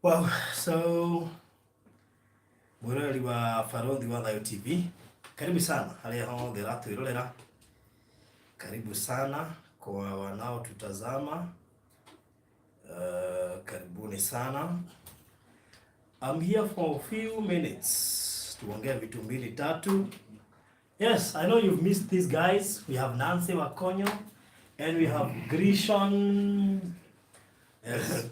Well, so mwiroreri wa Barothi wa Thayo TV, karibu sana haria hothe ũratwĩrorera, karibu sana kwa wanaotutazama, karibuni sana. I'm here for a few minutes tuongee vitu mbili tatu. Yes, I know you've missed these guys. We have Nancy Wakonyo and we have Grishon. Yes.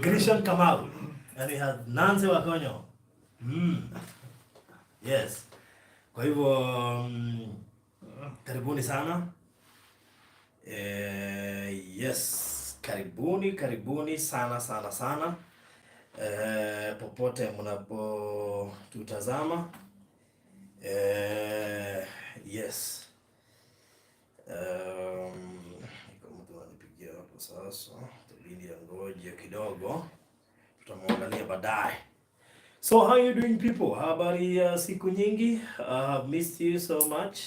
Grishon Kamau. And we have Nancy Wakonyo. Yes. Kwa hivyo karibuni sana. Yes, karibuni karibuni sana sana sana. Popote mnapotutazama. Yes. Iko mtu anipigia hapo sasa, itabidi angoje kidogo, tutamwangalia baadaye. So how are you doing, people? Habari ya siku nyingi. I have missed you so much.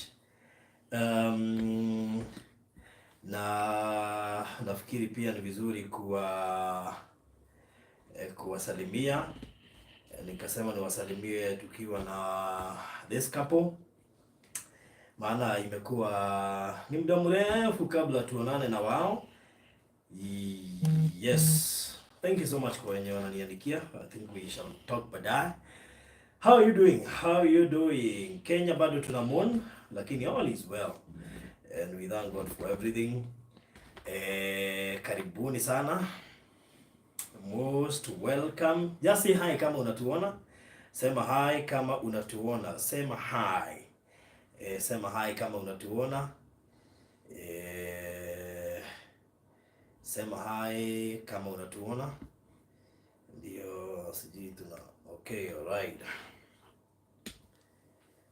Na nafikiri pia ni vizuri kuwasalimia. Nikasema niwasalimie tukiwa na this couple, maana imekuwa ni muda mrefu kabla tuonane na wao. Yes, thank you so much kwa wenye wananiandikia. I think we shall talk baadaye. How are you doing? How are you doing? Kenya bado tuna mourn, lakini all is well and we thank God for everything. Karibuni sana. Most welcome. Just say hi kama unatuona. Sema hi kama unatuona. Sema hi. Sema hi kama unatuona. Sema hi kama unatuona. Ndio sijui tuna, okay, alright.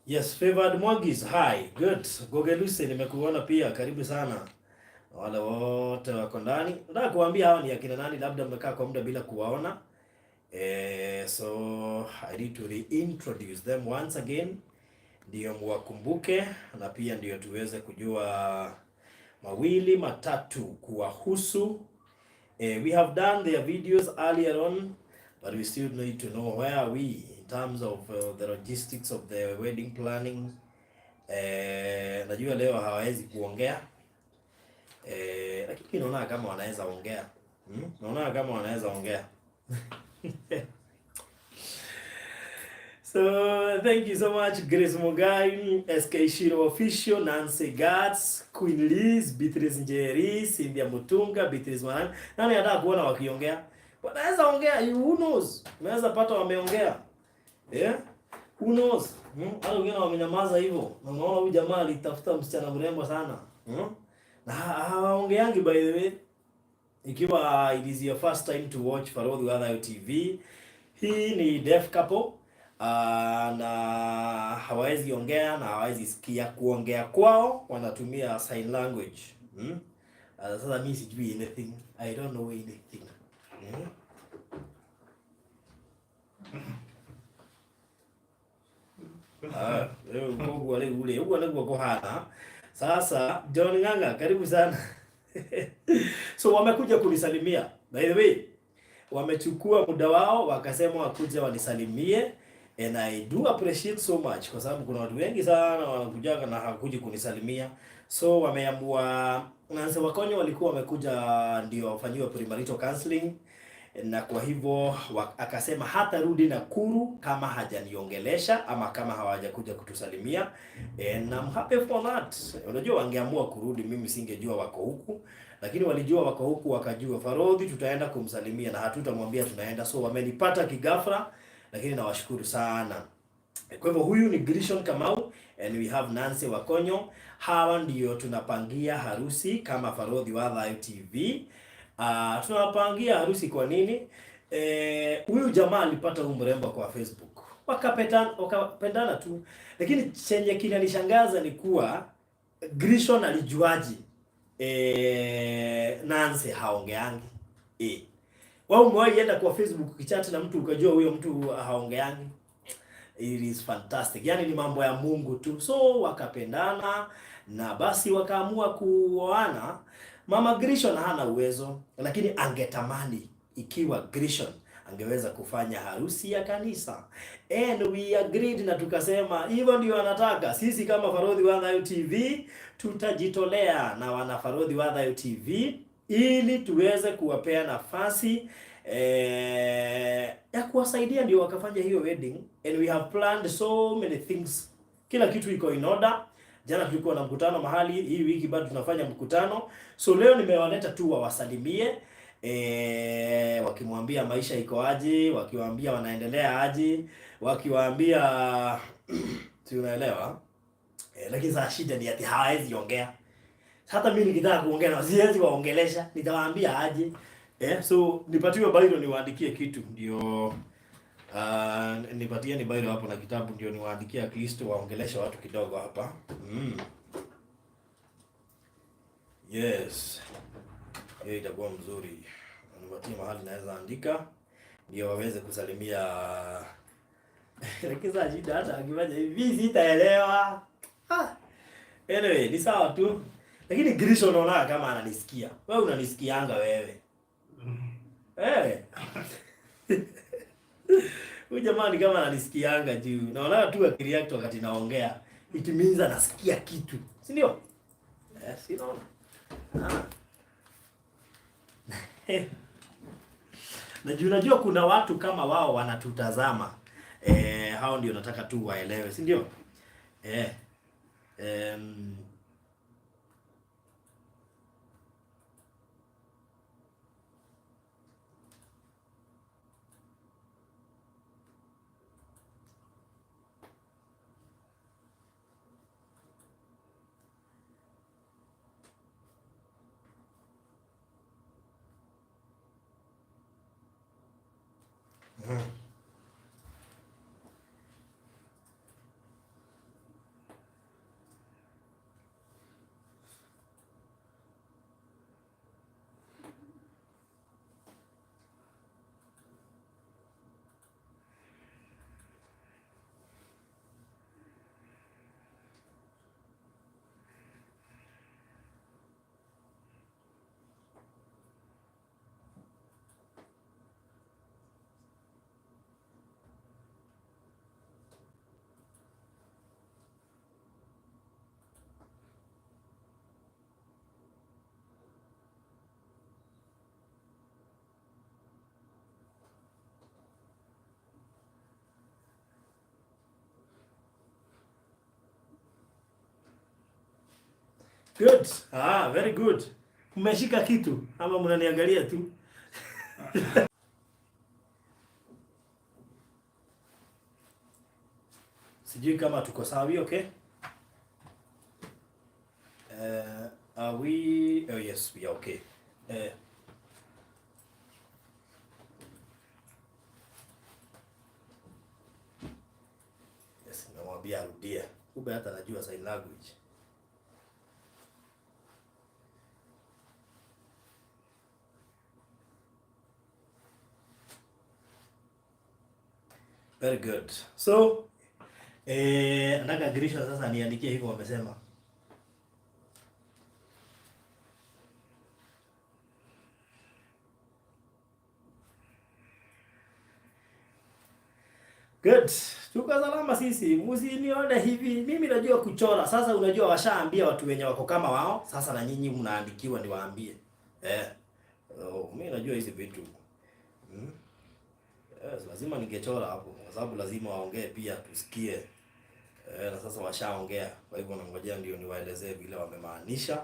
Yes, Favored Mwagis, hi. Good. Gogeluse nimekuona pia, karibu sana. Wale wote wako ndani. Nataka kuambia hawa ni akina nani, labda mmekaa kwa muda bila kuwaona. So I need to reintroduce them once again, ndio muwakumbuke na pia ndio tuweze kujua mawili matatu kuwahusu. We have done their videos earlier on, but we still need to know where are we in terms of the logistics of the wedding planning. Najua leo hawawezi kuongea, lakini naona kama wanaweza ongea. Naona kama wanaweza ongea. So thank you so much, Grace Mugai, SK Shiro Official, Nancy Gats, Queen Liz, Beatrice Njeri, Cynthia Mutunga, Beatrice Maran. Nani anataka kuona wakiongea? Wanaweza ongea, who knows? Unaweza pata wameongea. Yeah? Who knows? Hata wengine wamenyamaza hivyo. Na unaona huyu jamaa alitafuta msichana mrembo sana. Na hawaongeangi, by the way. Ikiwa it is your first time to watch Farodhi wa Thayo TV, hii ni deaf couple. Na hawawezi ongea na hawawezi sikia. Kuongea kwao wanatumia sign language. Sasa mimi sijui anything. I don't know anything. Ah, koguo rĩu rĩ, ũguo nĩguo kũhana. Sasa John Ng'ang'a, karibu sana. So wamekuja kunisalimia. By the way, wamechukua muda wao wakasema wakuja wanisalimie and I do appreciate so much kwa sababu kuna watu wengi sana wanakujaga na hawakuji kunisalimia. So wameamua. Nancy Wakonyo walikuwa wamekuja ndio wafanyiwe premarital counseling, na kwa hivyo akasema hatarudi Nakuru kama hajaniongelesha ama kama hawajakuja kutusalimia, and I'm happy for that. Unajua wangeamua kurudi, mimi singejua wako huku, lakini walijua wako huku, wakajua Farodhi tutaenda kumsalimia na hatutamwambia tunaenda, so wamenipata kighafla, lakini nawashukuru sana. Kwa hivyo huyu ni Grishon Kamau and we have Nancy Wakonyo. Hawa ndio tunapangia harusi kama Farodhi wa Thayo TV. Tunawapangia harusi kwa nini? Huyu jamaa alipata huyu mrembo kwa Facebook. Wakapendana tu. Lakini chenye kinanishangaza ni kuwa Grishon alijuaje Nancy haongeangi? Wewe umewahi enda kwa Facebook ukichat na mtu ukajua huyo mtu haongeangi? It is fantastic. Yani ni mambo ya Mungu tu. So wakapendana na basi wakaamua kuoana. Mama Grishon hana uwezo, lakini angetamani ikiwa Grishon angeweza kufanya harusi ya kanisa. And we agreed na tukasema hivyo ndio anataka. Sisi kama Farodhi wa Thayu TV tutajitolea na wana Farodhi wa Thayu TV ili tuweze kuwapea nafasi ya kuwasaidia ndio wakafanya hiyo wedding, and we have planned so many things. Kila kitu iko in order. Jana tulikuwa na mkutano mahali, hii wiki bado tunafanya mkutano. So leo nimewaleta tu wawasalimie, wakimwambia maisha iko aje, wakiwaambia wanaendelea aje, wakiwaambia tunaelewa. Lakini sasa shida ni ati hawawezi ongea. Hata mimi nikitaka kuongea na siwezi waongelesha, nitawaambia aje? So nipatiwe biro niwaandikie kitu ndio, nipatie ni biro hapo na kitabu ndio niwaandikie at least waongeleshe watu kidogo hapa. Yes. Hiyo itakuwa mzuri. Nipatie mahali naweza andika ndio waweze kusalimia. Lakini sasa shida hata akifanya hivi sitaelewa. Ah. Anyway, ni sawa tu. Lakini Grisho unaona kama ananisikia. Wewe unanisikianga wewe. Eh. Huyu jamani kama ananisikianga juu. Naona tu akireact wakati naongea. It means anasikia kitu. Si ndio? Eh, si naona. Ah. Na juu najua kuna watu kama wao wanatutazama. Hao ndio nataka tu waelewe, si ndio? Eh. Good. Ah, very good. Mmeshika kitu ama mnaniangalia tu? Sijui kama tuko sawa, okay? Are we? Oh yes, we are okay. Yes, namwambia arudie. Kumbe hata najua sign language. Very good. So, nataka Grisha sasa niandikie hivyo wamesema. Good. Tuko salama sisi. Msinione hivi. Mimi najua kuchora. Sasa unajua washaambia watu wenye wako kama wao. Sasa na nyinyi mnaandikiwa niwaambie. Oh, mimi najua hizi vitu. Yes, lazima ningechora hapo kwa sababu lazima waongee pia tusikie. Na sasa washaongea. Kwa hivyo nangojea ndio niwaelezee vile wamemaanisha.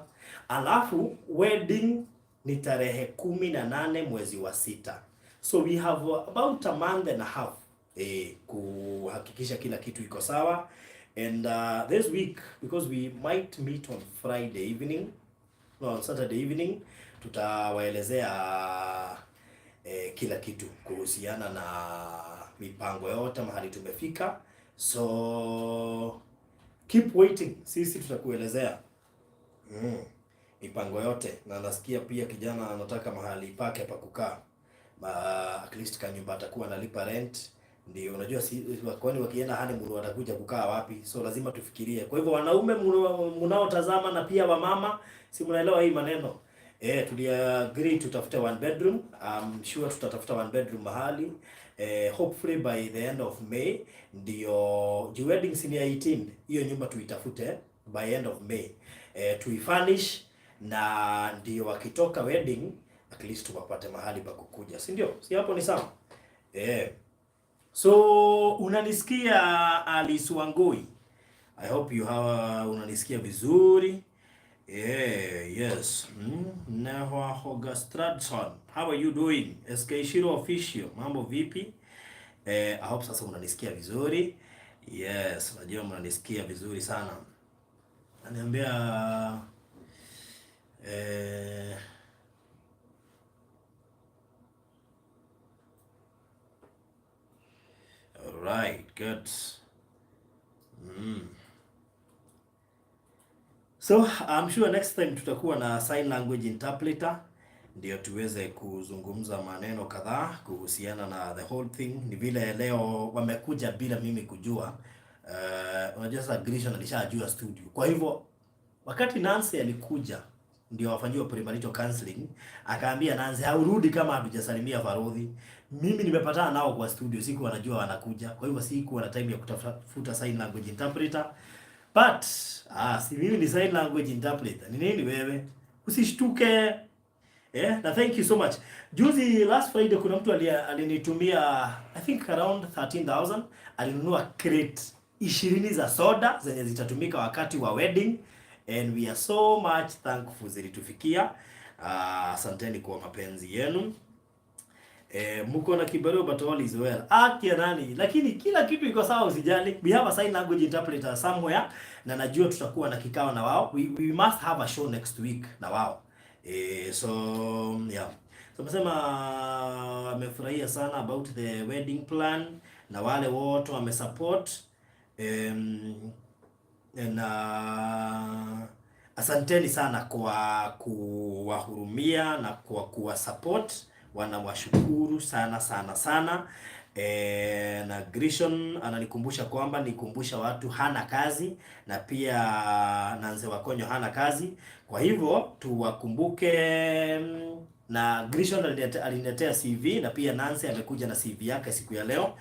Alafu wedding ni tarehe 18 mwezi wa 6. So we have about a month and a half kuhakikisha kila kitu iko sawa. And this week, because we might meet on Friday evening, no, on Saturday evening, tutawaelezea kila kitu kuhusiana na mipango yote mahali tumefika. So keep waiting, sisi tutakuelezea mipango yote. Na nasikia pia kijana anataka mahali pake pa kukaa, at least kanyumba atakuwa analipa rent. Ndio unajua si, kwani wakienda honeymoon watakuja kukaa wapi? So lazima tufikirie. Kwa hivyo wanaume mnaotazama na pia wamama, si mnaelewa hii maneno. Tuliagree tutafute one bedroom. I'm sure tutatafuta one bedroom mahali. Hopefully by the end of May ndio juu wedding si ni ya 18, hiyo nyumba tuitafute by end of May. Tuifurnish na ndio wakitoka wedding at least wapate mahali pa kukuja, si ndio? Si hapo ni sawa? So unanisikia, Alice Wangui? I hope you have, unanisikia vizuri. Yeah, yes. Nehwa Hogastradson. How are you doing? SK Shiro Official. Mambo vipi? I hope sasa unanisikia vizuri. Yes, najua mnanisikia vizuri sana. Ananiambia all right, good. So I'm sure next time tutakuwa na sign language interpreter ndio tuweze kuzungumza maneno kadhaa kuhusiana na the whole thing. Ni vile leo wamekuja bila mimi kujua. Unajua sasa Grishon alishajua studio. Kwa hivyo wakati Nancy alikuja ndio wafanyiwe premarital counseling, akaambia Nancy haurudi kama hatujasalimia Farodhi. Mimi nimepatana nao kwa studio, siku wanajua wanakuja, kwa hivyo sikuwa na time ya kutafuta sign language interpreter. But si mimi ni sign language interpreter. Ni nini wewe? Usishtuke. Na thank you so much. Juzi last Friday kuna mtu alinitumia I think around 13,000, alinunua crate 20 za soda zenye zitatumika wakati wa wedding and we are so much thankful zilitufikia. Asanteni kwa mapenzi yenu. Mko na kibarua but all is well. Akia nani? Lakini kila kitu iko sawa, usijali. We have a sign language interpreter somewhere na najua tutakuwa na kikao na wao. We must have a show next week na wao. So yeah. So amesema amefurahia sana about the wedding plan na wale wote wamesupport na asanteni sana kwa kuwahurumia na kwa kuwasupport, wanawashukuru sana sana sana. Na Grishon ananikumbusha kwamba nikumbusha watu hana kazi na pia Nanze Wakonyo hana kazi, kwa hivyo tuwakumbuke. Na Grishon aliniletea CV na pia Nancy amekuja na CV yake siku ya leo.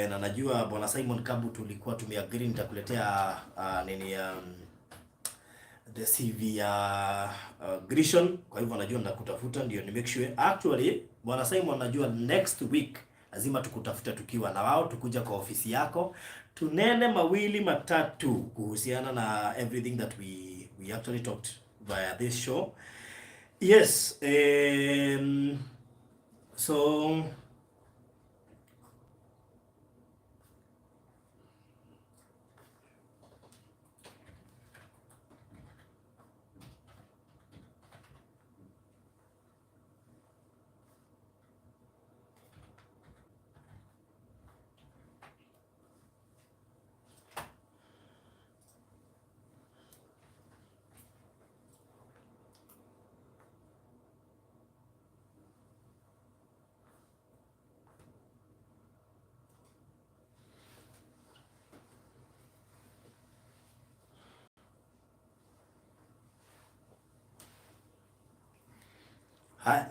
Na najua Bwana Simon Kabu tulikuwa tumeagree nitakuletea nini the CV ya Grishon. Kwa hivyo najua nitakutafuta ndio ni make sure. Actually Bwana Simon, najua next week lazima tukutafuta tukiwa na wao, tukuja kwa ofisi yako tunene mawili matatu kuhusiana na everything that we actually talked via this show. Yes, so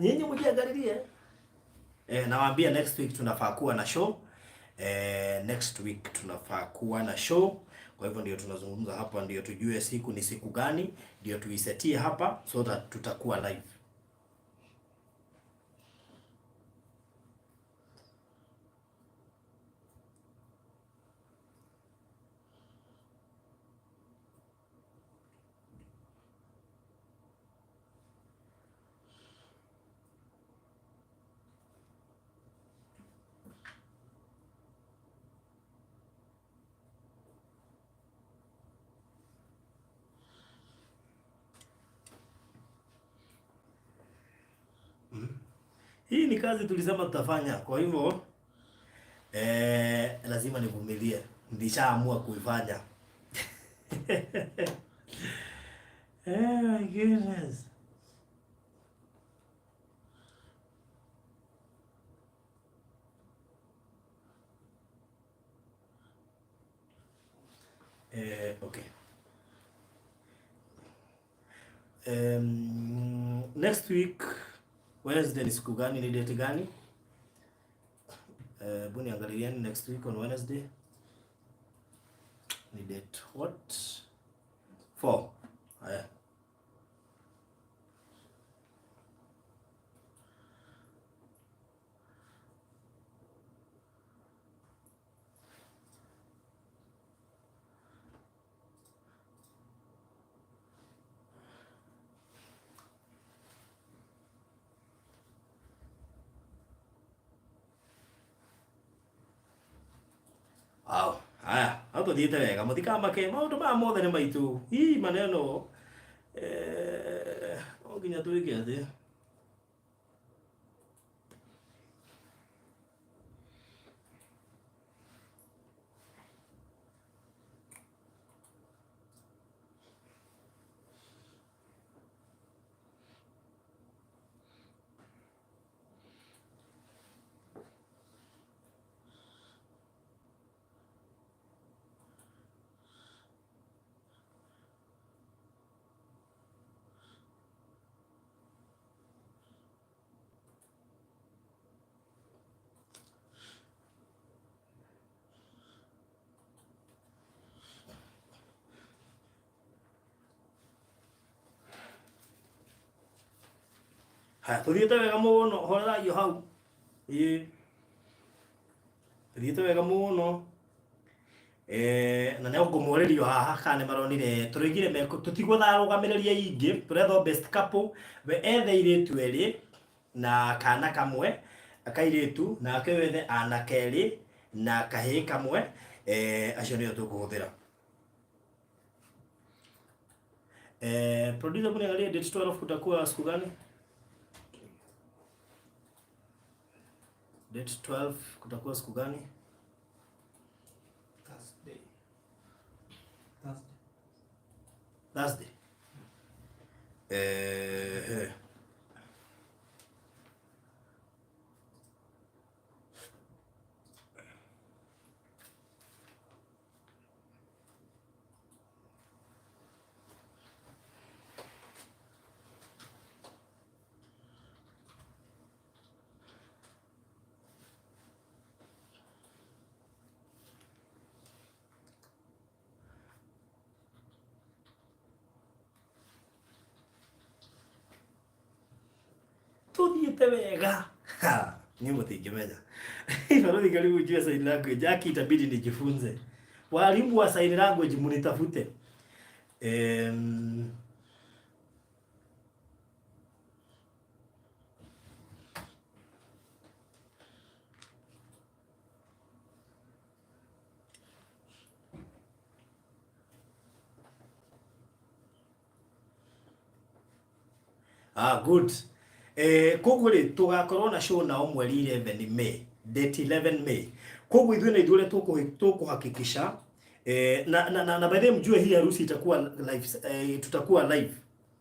nyinyi mjiangalilie. Nawaambia next week tunafaa kuwa na show. Next week tunafaa kuwa na show. Kwa hivyo ndio tunazungumza hapa, ndio tujue siku ni siku gani, ndio tuisetie hapa so that tutakuwa live. Hii ni kazi tulisema tutafanya, kwa hivyo lazima nivumilie. Nilishaamua kuifanya. Oh my goodness. Okay. Next week Wednesday ni siku gani? Ni date gani? Buni angalieni next week on Wednesday ni date what? 4. Haya. Wow. Haya, hau tuthiĩte wega mũtikamake maũndũ maya mothe nĩ maitũ. Hii maneno no nginya twĩke atĩ. Haya, tuthiĩte wega mũno, horerai o hau. Ĩĩ. Tuthiĩte wega mũno. Na nĩ ngũmũrĩrio haha kana nĩ maronire tũroigire tũtigwetha arũgamĩrĩri aingĩ, tũretha best couple, we ethe airĩtu erĩ na kana kamwe kairĩtu, nake wethe anake erĩ na kahĩĩ kamwe, acio nĩo tũkũhũthĩra. Producer, hebu niangalie date 12 kutakuwa siku gani? Date 12 kutakuwa siku gani? Thursday. Thursday. Thursday. Tuthiĩte wega. Ni mũtingĩmenya. Barũthi karibu ujue sign language. Aki itabidi nijifunze. Walimu wa sign language mnitafute. Good. Koguo rĩ tũgakorwo na show nao mweri 11 May, date 11 May. Koguo ithuĩ na ithuĩ ũrĩa tũkũhakikisha na by the way mjue hii harusi itakuwa live, tutakuwa live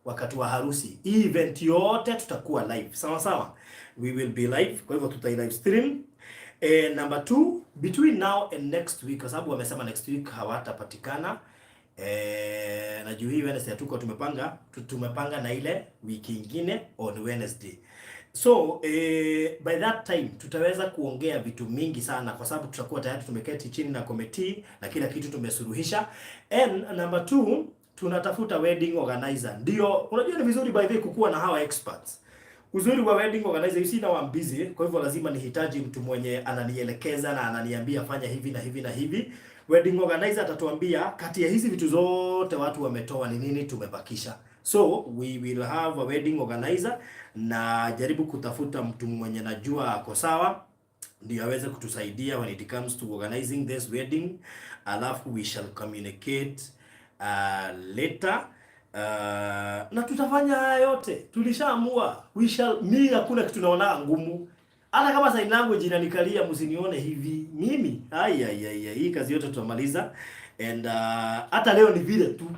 wakati wa harusi. Hii event yote tutakuwa live. Sawa sawa. We will be live, kwa hivyo tutai live stream. Number 2, between now and next week, kwa sababu wamesema next week hawatapatikana. Na juu hii Wednesday hatuko tumepanga na ile wiki ingine on Wednesday. So by that time tutaweza kuongea vitu mingi sana kwa sababu tutakuwa tayari tumeketi chini na committee na kila kitu tumesuluhisha. And number 2, tunatafuta wedding organizer. Ndio, unajua ni vizuri by the way kukuwa na hawa experts. Uzuri wa wedding organizer, you see now I'm busy, kwa hivyo lazima nihitaji mtu mwenye ananielekeza na ananiambia fanya hivi na hivi na hivi. Wedding organizer atatuambia kati ya hizi vitu zote watu wametoa ni nini tumebakisha. So we will have a wedding organizer, na jaribu kutafuta mtu mwenye najua ako sawa ndio aweze kutusaidia when it comes to organizing this wedding. Alafu we shall communicate later. Na tutafanya haya yote, tulishaamua. We shall, mi hakuna kitu naona ngumu. Hata kama sign language inanikalia msinione hivi. Mimi, ai ai ai, hii kazi yote tutamaliza. And hata leo ni vile tu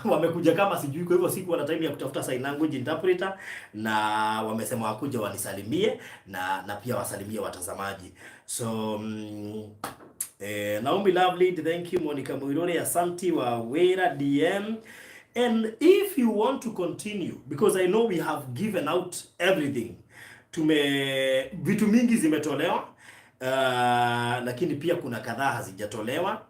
wamekuja kama sijui, kwa hivyo sikuwa na time ya kutafuta sign language interpreter, na wamesema wakuja wanisalimie na pia wasalimie watazamaji. So Naomi Lovely, thank you. Monica Muirore, asanti. Wa Wera DM. And if you want to continue, because I know we have given out everything, tume vitu mingi zimetolewa, lakini pia kuna kadhaa hazijatolewa,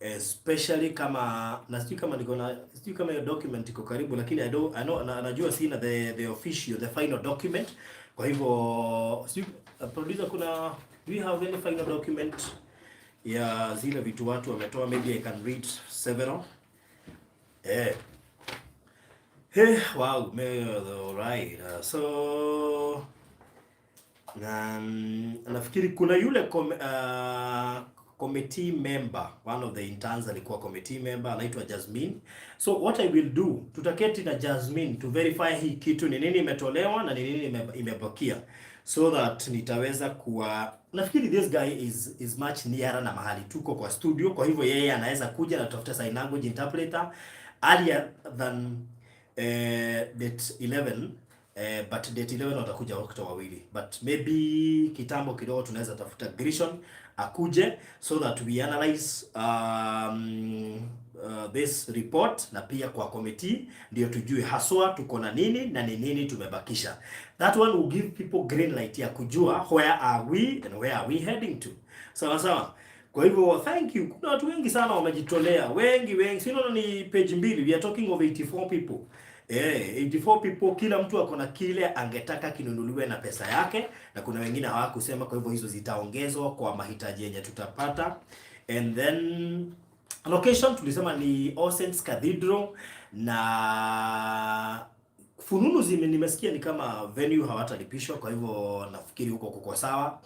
especially kama na sijui kama niko na, sijui kama hiyo document iko karibu, lakini I don't, I know, najua sina the official, the final document. Kwa hivyo sijui, producer, kuna, do you have any final document ya zile vitu watu wametoa? Maybe I can read several. Hey, wow, all right. So na nafikiri kuna yule committee member, one of the interns alikuwa committee member, anaitwa Jasmine. So what I will do, tutaketi na Jasmine to verify hii kitu ni nini imetolewa na ni nini imebakia, so that nitaweza kuwa, nafikiri this guy is much nearer na mahali tuko kwa studio, kwa hivyo yeye anaweza kuja na tutafuta sign language interpreter earlier than date 11. But date 11 watakuja wote wawili, but maybe kitambo kidogo tunaweza tafuta Grishon akuje so that we analyze this report na pia kwa committee ndio tujue haswa tuko na nini na ni nini tumebakisha. That one will give people green light ya kujua where are we and where are we heading to. Sawa sawa. Kwa hivyo thank you. Kuna watu wengi sana wamejitolea, wengi wengi. Si unaona ni page mbili, we are talking of 84 people. 84 people, kila mtu ako na kile angetaka kinunuliwe na pesa yake, na kuna wengine hawakusema, kwa hivyo hizo zitaongezwa kwa mahitaji yenye tutapata. And then location tulisema ni All Saints Cathedral, na fununu zime nimesikia ni kama venue hawatalipishwa, kwa hivyo nafikiri huko kuko sawa.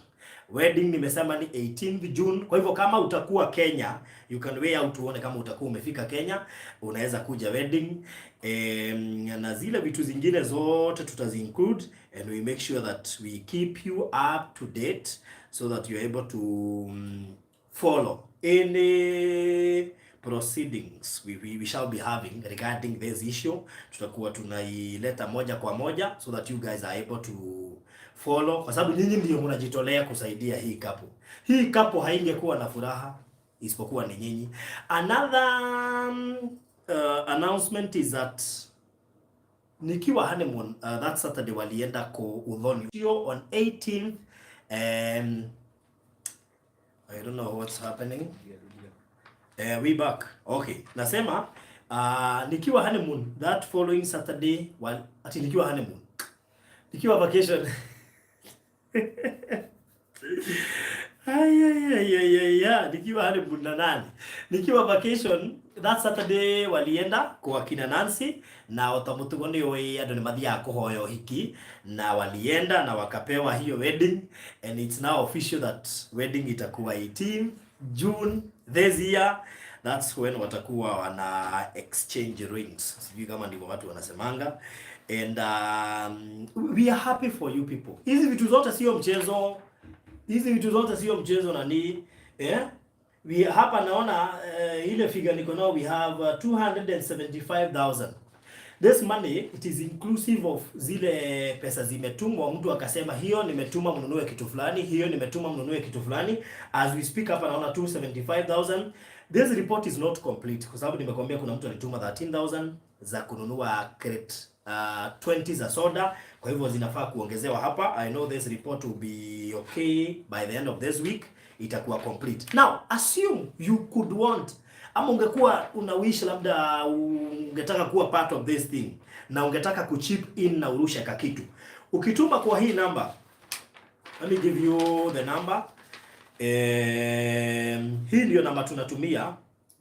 Wedding nimesema ni 18th June. Kwa hivyo kama utakuwa Kenya, you can weigh out uone kama utakuwa umefika Kenya, unaweza kuja wedding. Na zile vitu zingine zote tutazi include and we make sure that we keep you up to date so that you're able to follow any proceedings we shall be having regarding this issue. Tutakuwa tunaileta moja kwa moja so that you guys are able to follow, kwa sababu nyinyi ndio mnajitolea kusaidia hii couple. Hii couple haingekuwa na furaha isipokuwa ni nyinyi. Another announcement is that nikiwa honeymoon, that Saturday walienda ko Uthoni on 18th. I don't know what's happening. We back. Okay. Nasema nikiwa honeymoon that following Saturday, well, ati nikiwa honeymoon. Nikiwa vacation. Ay, ay, ay, ay, ay, ay. Nikiwa honeymoon na nani? Nikiwa vacation that Saturday walienda kwa kina Nancy, na ota mutugo nĩ ũĩ andũ nĩ mathiaga kũhoya ũhiki, na walienda na wakapewa hiyo wedding, and it's now official that wedding itakuwa 18 June this year. That's when watakuwa wana exchange rings, sijui kama ndivyo watu wanasemanga. And we are happy for you people. Hizi vitu zote sio mchezo, hizi vitu zote sio mchezo nani, eh? We hapa naona ile figure niko nao, we have 275,000. This money, it is inclusive of zile pesa zimetumwa, mtu akasema hiyo nimetuma mnunue kitu fulani, hiyo nimetuma mnunue kitu fulani. As we speak hapa naona 275,000. This report is not complete kwa sababu nimekwambia kuna mtu alituma 13,000 za kununua crate 20 za soda, kwa hivyo zinafaa kuongezewa hapa. I know this report will be okay by the end of this week, itakuwa complete. Now assume you could want, ama ungekuwa una wish, labda ungetaka kuwa part of this thing na ungetaka kuchip in na urusha kakitu, ukituma kwa hii number, let me give you the number. Hii ndio namba tunatumia,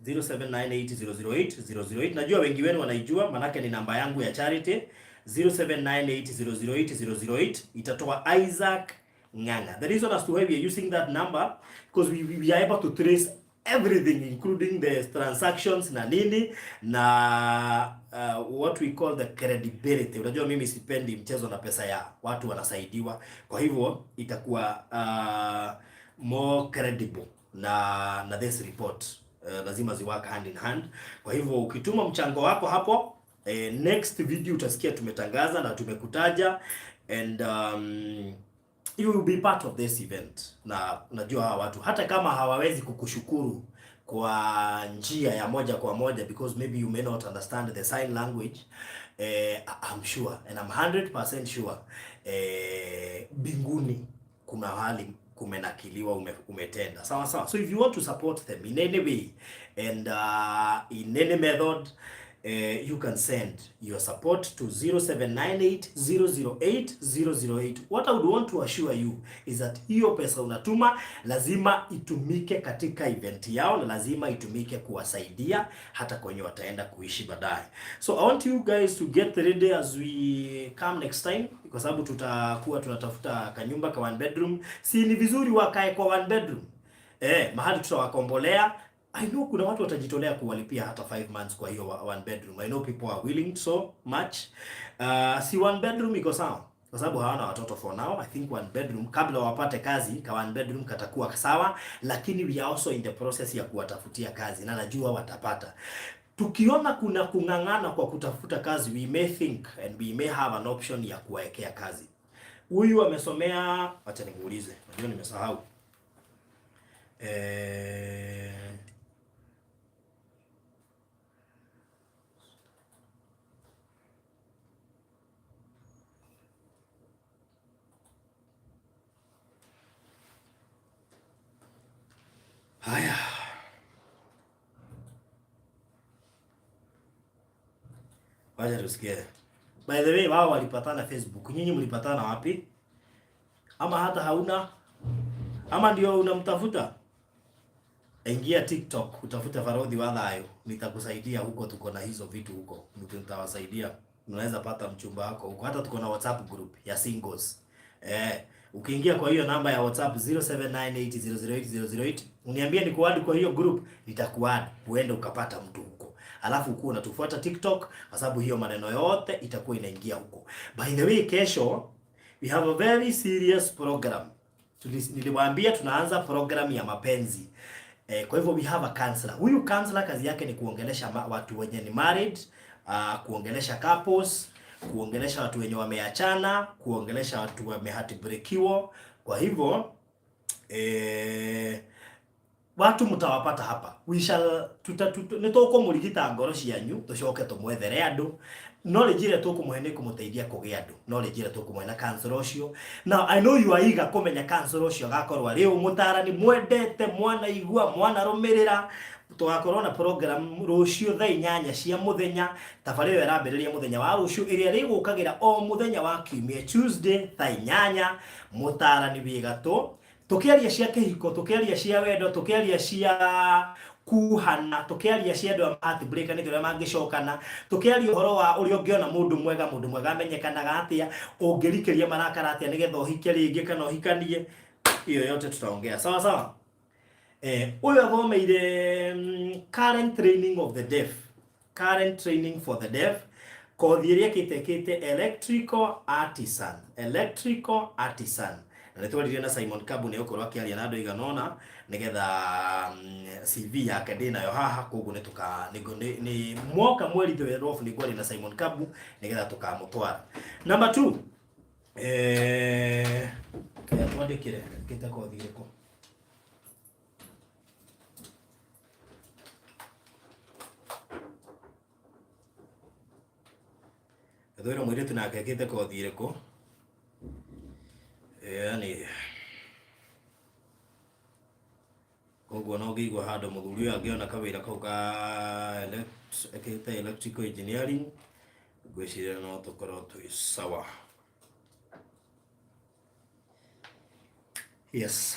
0798008008. Najua wengi wenu wanaijua, manake ni namba yangu ya charity, 0798008008 itatoa Isaac Ng'ang'a. The reason as to why we are using that number, because we are able to trace everything, including the transactions na nini na what we call the credibility. Unajua mimi sipendi mchezo na pesa ya watu wanasaidiwa, kwa hivyo itakuwa more credible na this report, lazima ziwork hand in hand. Kwa hivyo ukituma mchango wako hapo, next video utasikia tumetangaza na tumekutaja and you will be part of this event. Na unajua hawa watu hata kama hawawezi kukushukuru Kwa njia ya moja kwa moja, because maybe you may not understand the sign language, I'm sure and I'm 100% sure mbinguni kuna hali kumenakiliwa umetenda sawa sawa. So if you want to support them in any way and in any method, you can send your support to 0798 008 008. What I would want to assure you is that hiyo pesa unatuma lazima itumike katika event yao na lazima itumike kuwasaidia hata kwenye wataenda kuishi baadaye. So I want you guys to get ready as we come next time, kwa sababu tutakuwa tunatafuta kanyumba ka one bedroom. Si ni vizuri wakae kwa one bedroom? Mahali tutawakombolea. I know kuna watu watajitolea kuwalipia hata 5 months kwa hiyo one bedroom. I know people are willing so much. Si one bedroom iko sawa? Kwa sababu hawana watoto for now. I think one bedroom kabla wapate kazi, ka one bedroom katakuwa sawa, lakini we are also in the process ya kuwatafutia kazi na najua watapata. Tukiona kuna kung'ang'ana kwa kutafuta kazi, we may think and we may have an option ya kuwaekea kazi. Huyu amesomea, acha nikuulize, najua nimesahau. Haya. Wacha tusikie. By the way, wao walipatana Facebook. Nyinyi mlipatana wapi? Ama hata hauna? Ama ndio unamtafuta? Ingia TikTok utafute Farodhi wa Thayo, nitakusaidia huko, tuko na hizo vitu huko, nitawasaidia. Unaweza pata mchumba wako huko. Hata tuko na WhatsApp group ya singles. Ukiingia kwa hiyo namba ya WhatsApp 0798008008 uniambie ni kuadd kwa hiyo group, nitakuadd uende ukapata mtu huko. Alafu ukuwa unatufuata TikTok kwa sababu hiyo maneno yote itakuwa inaingia huko. By the way, kesho we have a very serious program. Niliwaambia tunaanza program ya mapenzi. Kwa hivyo we have a counselor. Huyu counselor kazi yake ni kuongelesha watu wenye ni married, kuongelesha couples, kuongelesha watu wenye wameachana, kuongelesha watu wameheartbreakiwa. Kwa hivyo watu mtawapata hapa. We shall tuta, tuta, nĩ tũkũmũrigita ngoro cianyu tũcoke tũmwethere andũ. Knowledge ĩrĩa tũkũmũhe nĩ kũmũteithia kũgĩa andũ. Knowledge ĩrĩa tũkũmũhe na counselor ũcio. Now I know you are eager kũmenya counselor ũcio agakorwo arĩ ũ, mũtarani mwendete, mwanaigua, mwanarũmĩrĩra. Tũgakorwo na program rũciũ thaa 8 cia mũthenya. Tabarĩra ĩyo ĩrambĩrĩria mũthenya wa rũciũ, ĩrĩa ĩrĩgũkagĩra o mũthenya wa kiumia, Tuesday thaa 8, mũtarani wĩ gatũ, tũkĩaria cia kĩhiko, tũkĩaria cia wendo, tũkĩaria cia kuhana, tũkĩaria cia andũ a heartbreak nĩ ũrĩa mangĩcokana, tũkĩaria ũhoro wa ũrĩa ũngĩona mũndũ mwega, mũndũ mwega amenyekanaga atĩa, ũngĩrikĩria marakara atĩa nĩgetha ũhike rĩngĩ kana ũhikanie. Hiyo yote tutaongea, sawa sawa. Ũyũ athomeire current training of the deaf, current training for the deaf. Kothi ĩrĩa ĩkĩte ĩkĩte electrical artisan, electrical artisan. Na nĩ twaririe na Simon Kabu, nĩ ũkorwo akĩaria na andũ aigana ũna nĩgetha CV yake ndĩ nayo haha, koguo nĩ tũka nĩ nĩ mwoka mweri 12 nĩ ngwaria na Simon Kabu nĩgetha tũkamũtwara. Number 2, kaya twandĩkĩre ĩkĩte kothi ĩrĩkũ? Ethwĩra mũirĩtu nake ekĩte kothi ĩrĩkũ? Yani koguo no ngĩigua handũ mũthuri ũyũ angĩona kawĩra kau ka ekĩte electrical engineering, ngwĩciria no tũkorwo twĩ sawa. Yes.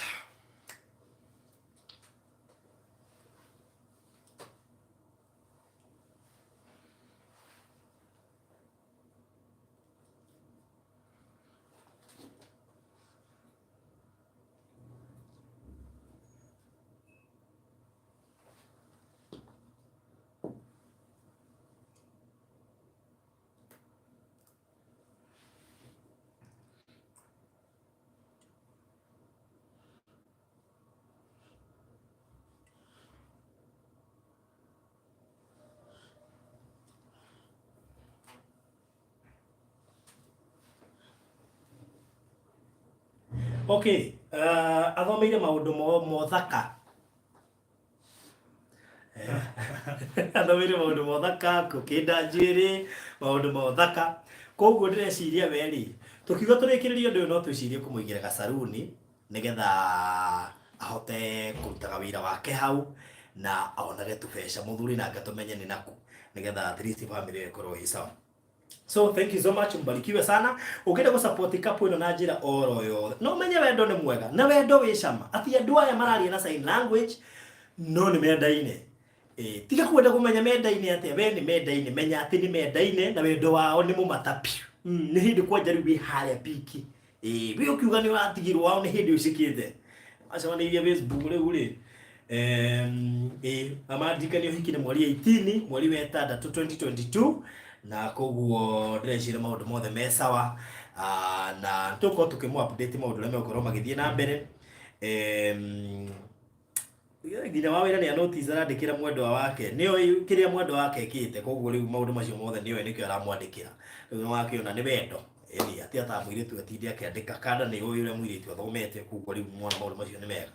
Okay, athomeire maũndũ mothaka. Athomeire maũndũ ma ũthaka, gũkĩnda njuĩrĩ, maũndũ ma ũthaka. Koguo ndĩreciria we rĩ, tũkiuga tũrĩkĩrĩrie ũndũ ũyũ no twĩcirie kũmũigĩra gacaruni nĩgetha ahote kũrutaga wĩra wake hau na onage tũbeca, mũthuri nake tũmenye nĩ naku, nĩgetha at least family ĩyo ĩkorwo ĩ sawa. So thank you so much, mbarikiwe sana. Ũngĩenda gũ-support couple ĩno na njĩra oro yothe, no menye wendo nĩ mwega na wendo wĩ cama. Atĩ andũ aya mararia na sign language no nĩ mendaine. Ĩ, tiga kwenda kũmenya mendaine atĩa, we nĩ mendaine, menya atĩ nĩ mendaine na wendo wao nĩ mũmata piũ. Nĩ hĩndĩ kwanja rĩu wĩ harĩa piki. Ĩ, wĩ ũkiuga nĩ ũratigirwo wao nĩ hĩndĩ ũcikĩte. Macemanĩirie Facebook rĩu rĩ. Ĩ, amandirikanie ũhiki nĩ mweri 18 mweri wa ĩtandatũ 2022, na koguo ndĩreciria maũndũ mothe me sawa. Na tũgũkorwo tũkĩmũ update maũndũ ũrĩa megũkorwo magĩthiĩ na mbere. Nginya wa wĩra nĩ notice arandĩkĩra mwendwa wake, nĩoĩ kĩrĩa mwendwa wake ekĩte, koguo rĩu maũndũ macio mothe nĩoĩ nĩkĩo aramwandĩkĩra. Rĩu nĩwakĩona nĩ wendo. Ĩni atĩ ata mũirĩtu atinde akĩandĩka kanda, nĩ ũĩ ũrĩa mũirĩtu athomete, koguo rĩu mwana maũndũ macio nĩ mega.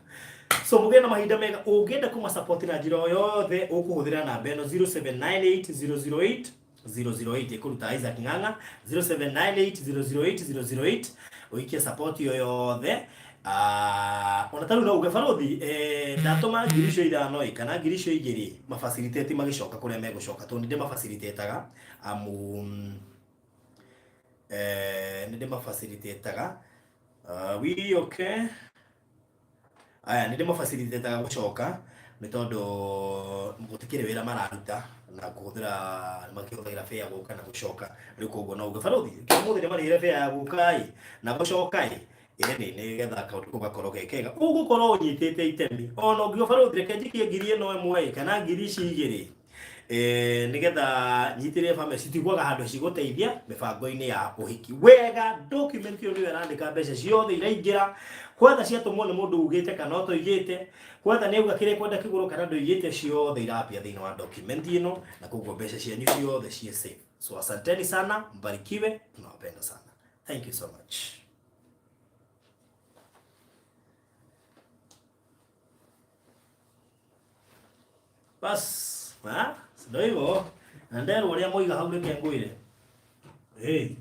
So mũgĩe na mahinda mega. Ũngĩenda kũma support na njĩra o yothe, ũkũhũthĩra namba ĩno 0798 008 008, ĩkũruta Isaac Ng'ang'a, 0798 008 008, ũikie support yo yothe. Ona tarĩu no uge barothi, ndatũma 5,000 ĩ kana 2,000 mafacilitate magĩcoka kũrĩa megũcoka, tondũ nĩ ndĩmafacilitataga amu nĩ ndĩmafacilitataga. We okay, aya nĩ ndĩmafacilitataga gũcoka nĩ tondũ gũtikĩrĩ wĩra mararuta na kũhũthĩra makĩhũthagĩra fare gũka na gũcoka. Rĩu koguo no uge barothi ũmũthĩ nĩ marĩhire fare ya gũka ĩ na gũcoka ĩ, ĩni nĩgetha kaũndũ kau gakorwo ge kega. Ũgũkorwo ũnyitĩte itemi ona ũngiuga barothi reke njikie 1000 ĩ kana 2,000 nĩgetha nyitĩrĩre bamĩrĩ, citigwaga handũ cigũteithia mĩbango-inĩ ya ũhiki wega. Document ĩyo nĩyo ĩrandĩka mbeca ciothe iraingĩra, whether ciatũmwo nĩ mũndũ ugĩte kana ũtoigĩte, whether nĩ auga kĩrĩa kwenda kĩgũrũ kana ndũigĩte, ciothe irapia thĩinĩ wa document ĩno, na koguo mbeca cianyu ciothe ciĩ safe. So asanteni sana, mbarikiwe, tunawapenda sana, thank you so much. Bas, ha? Ndio hivyo. Na nderwo ũrĩa moiga hau, reke ngwĩre. Hey.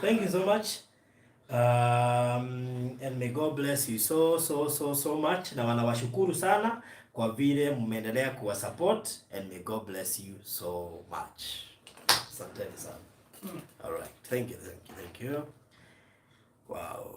Thank you so much. And may God bless you so so so so much. Na wanawashukuru sana kwa vile mmeendelea kuwa support, and may God bless you so much. Asanteni sana. All right. Thank you, thank you, thank you. Wow.